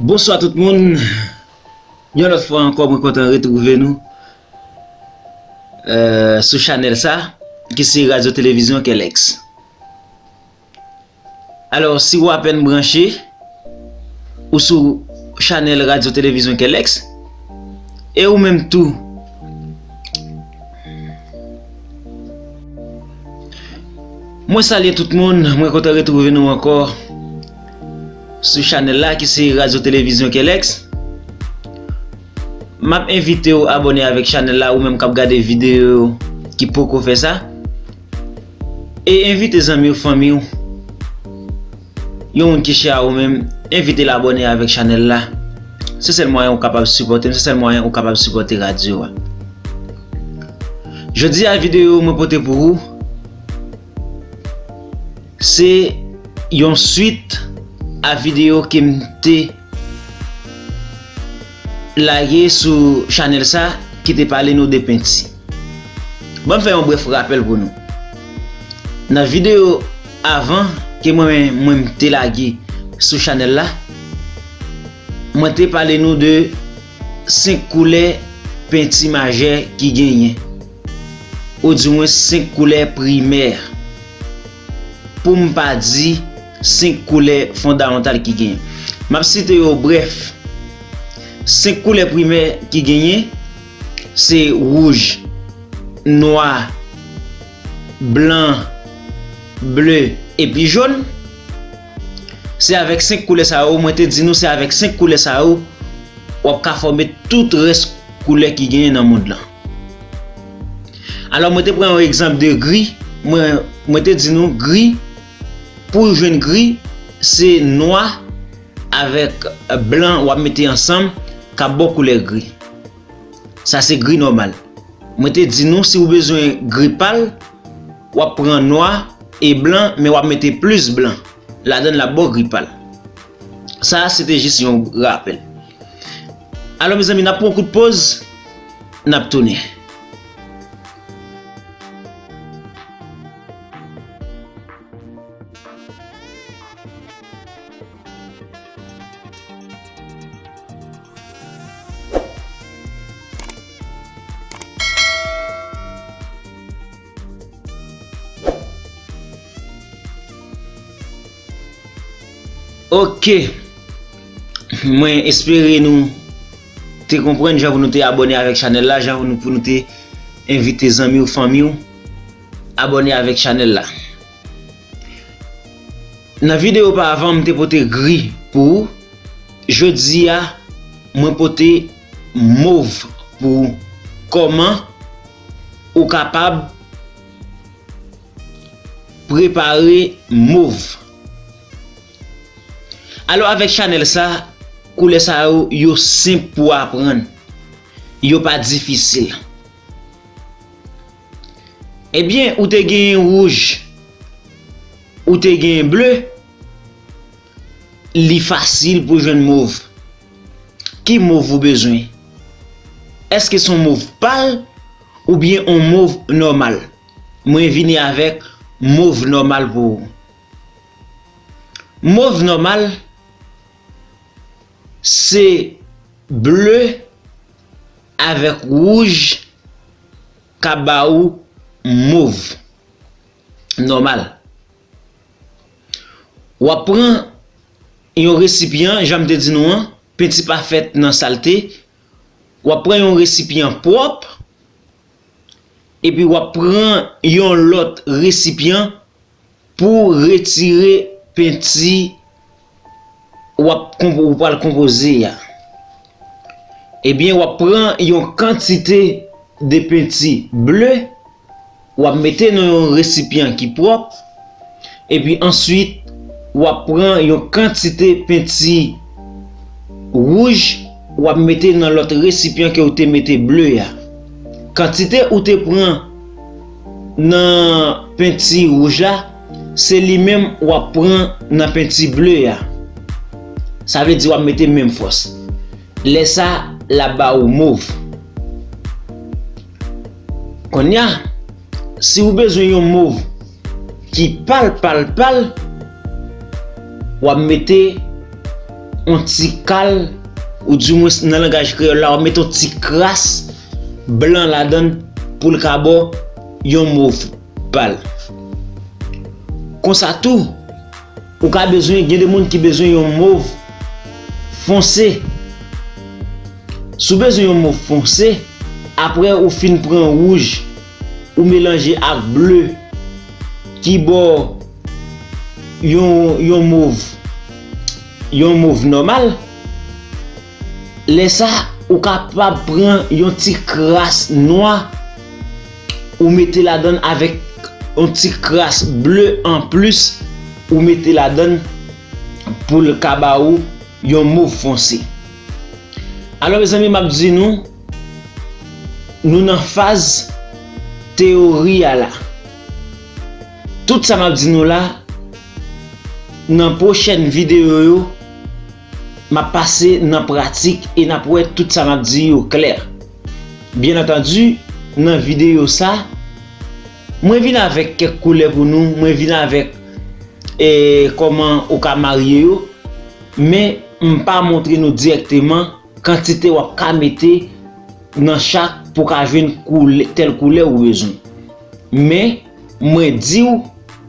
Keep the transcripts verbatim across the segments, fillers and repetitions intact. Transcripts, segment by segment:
Bonswa tout moun. Yon lòt fwa ankò, mwen kontan retwouve nou, euh, sou chanèl sa, ki se Radyo Televizyon Kèlèks. Alò, si w apèn branche, ou sou chanèl Radyo Televizyon Kèlèks, e ou menm tou, mwen salye tout moun, mwen kontan retwouve nou ankò sou chanèl la ki se Radyo Televizyon Kèlèks. M ap envite w abòne avèk chanèl la, ou menm k ap gade videyo ki poko fè sa. E envite zanmi w, fanmi w, yon moun ki chè a ou menm, envite l abòne avèk chanèl la. Se sèl mwayen ou kapab sipòte m, se sèl mwayen ou kapab sipòte radyo a. Jodi a, videyo mwen pote pou ou, se yon swit a videyo ke m te lage sou chanèl sa ki te pale nou de penti. Ban m fè yon brèf rapèl pou nou. Nan videyo avan ke mwen, mwen m te lage sou chanèl la, mwen te pale nou de senk koulè penti majè ki genyen, oudimwen senk koulè primè, pou m pa di senk koulè fondamantal ki genyen. M ap site yo brèf. Senk koulè primè ki genyen, se wouj, nwa, blan, ble, epi jòn. Se avèk senk koulè sa yo, mwen te di nou, se avèk senk koulè sa yo, w ap ka fòme tout rès koulè ki genyen nan mond lan. Alò, mwen te pran yon egzanp de gri. Mwen, mwen te di nou, gri, pou w jwenn gri, se nwa avèk blan w ap mete ansanm k ap ba w koulè gri. Sa se gri nòmal. Mwen te di nou, si w bezwen gri pal, w ap pran nwa e blan, men w ap mete plis blan ladan l, l ap ba w gri pal. Sa a, se te jis yon rapèl. Alò, mezanmi, n ap pran yon kout poz, n ap tounen. Ok. Mwen espere nou te konprann jan pou nou te abòne avèk chanèl la, jan pou nou, pou nou te envite zanmi w, fanmi w abòne avèk chanèl la. Nan videyo pa avan, m te pote gri pou ou. Jodi a, mwen pote mov pou ou. Kòman ou kapab prepare mov? Alò, avèk chanèl sa, koulè sa yo, yo senp pou aprann. Yo pa difisil. Ebyen, ou te genyen wouj, ou te genyen ble, li fasil pou jwenn mov. Ki mov ou bezwen? Èske se yon mov pal oubyen yon mov nòmal? Mwen vini avèk mov nòmal pou ou. Mov nòmal, se ble avèk wouj k ap ba ou mov nòmal. W ap pran yon resipyan, jan m te di nou an, penti pa fèt nan salte. W ap pran yon resipyan pwòp, epi w ap pran yon lòt resipyan pou retire penti w ap konpo-, ou pral konpoze a. Ebyen, w ap pran yon kantite de penti ble, w ap mete nan yon resipyan ki pwòp, epi answit, w ap pran yon kantite penti wouj, w ap mete nan lòt resipyan ke w te mete ble a. Kantite ou te pran nan penti wouj la, se li menm w ap pran nan penti ble a. Sa vle di w ap mete menm fòs. Lè sa, l ap ba ou mov. Kounye a, si ou bezwen yon mov ki pal, pal, pal, w ap mete yon ti kal, oudimwens nan langaj kreyòl la, w ap met yon ti kras blan ladan l pou l ka ba w yon mov pal. Konsa tou, ou ka bezwen, gen de moun ki bezwen yon mov fonse. Si w bezwen yon mov fonse, apre ou fin pran wouj, ou melanje ak ble, ki ba w yon, yon mov, yon mov nòmal, lè sa, ou kapab pran yon ti kras nwa, ou mete ladan l avèk yon ti kras ble anplis, ou mete ladan l pou l ka ba ou yon mov fonse. Alò, mezanmi, m ap di nou, nou nan faz teyori a la. Tout sa m ap di nou la, nan pwochèn videyo yo, m ap pase nan pratik e n ap wè tout sa m ap di yo klè. Byen antandi, nan videyo sa, mwen vin avèk kèk koulè pou nou, mwen vin avèk, e, kòman ou ka marye yo, men m pa montre nou dirèkteman kantite w ap ka mete nan chak pou w ka jwenn koulè, tèl koulè ou bezwen. Men, mwen di w,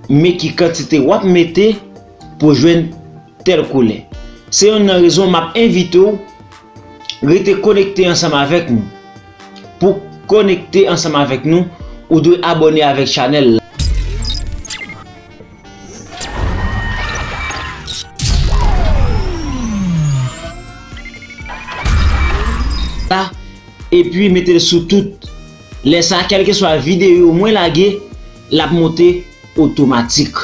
men ki kantite w ap mete pou jwenn tèl koulè. Se youn nan rezon m ap envite w rete konekte ansanm avèk nou. Pou konekte ansanm avèk nou, ou dwe abòne avèk chanèl la. La, epi mete l sou tout. Lè sa, kèlkeswa videyo mwen lage, l ap monte otomatik.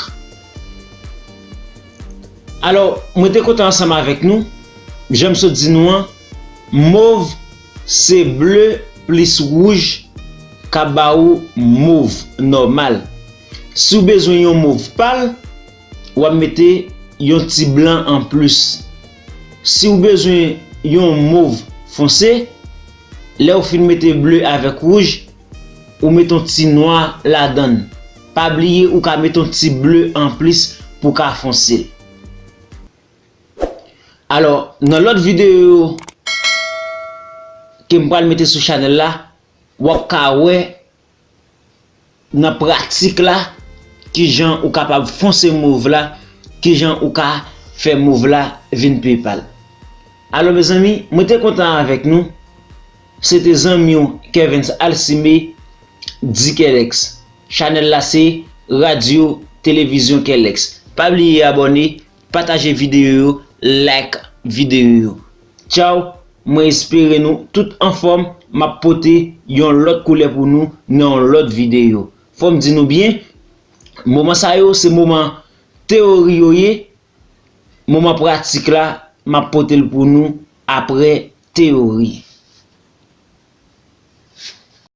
Alò, mwen te kontan ansanm avèk nou. Jan m sot di nou an, mov se ble plis wouj k ap ba ou mov nòmal. Si w bezwen yon mov pal, w ap mete yon ti blan anplis. Si w bezwen yon mov fonse, lè w fin mete ble avèk wouj, ou met yon ti nwa ladan l. Pa bliye ou ka met yon ti ble anplis pou w ka fonse l. Alò, nan lòt videyo ke m pral mete sou chanèl la, w ap ka wè nan pratik la, kijan ou kapab fonse mov la, kijan ou ka fè mov la vin pi pal. Alò, mezanmi, mwen te kontan avèk nou. Se te zanmi w Kervens Alcime, di Kelex. Chanèl la se Radyo Televizyon Kelex. Pa bliye abòne, pataje videyo yo, like videyo yo. Tchaw, mwen espere nou tout anfòm, m ap pote yon lòt koulè pou nou nan yon lòt videyo. Fò m di nou byen, moman sa yo se moman teyori yo ye, moman pratik la, m ap pote l pou nou apre teyori.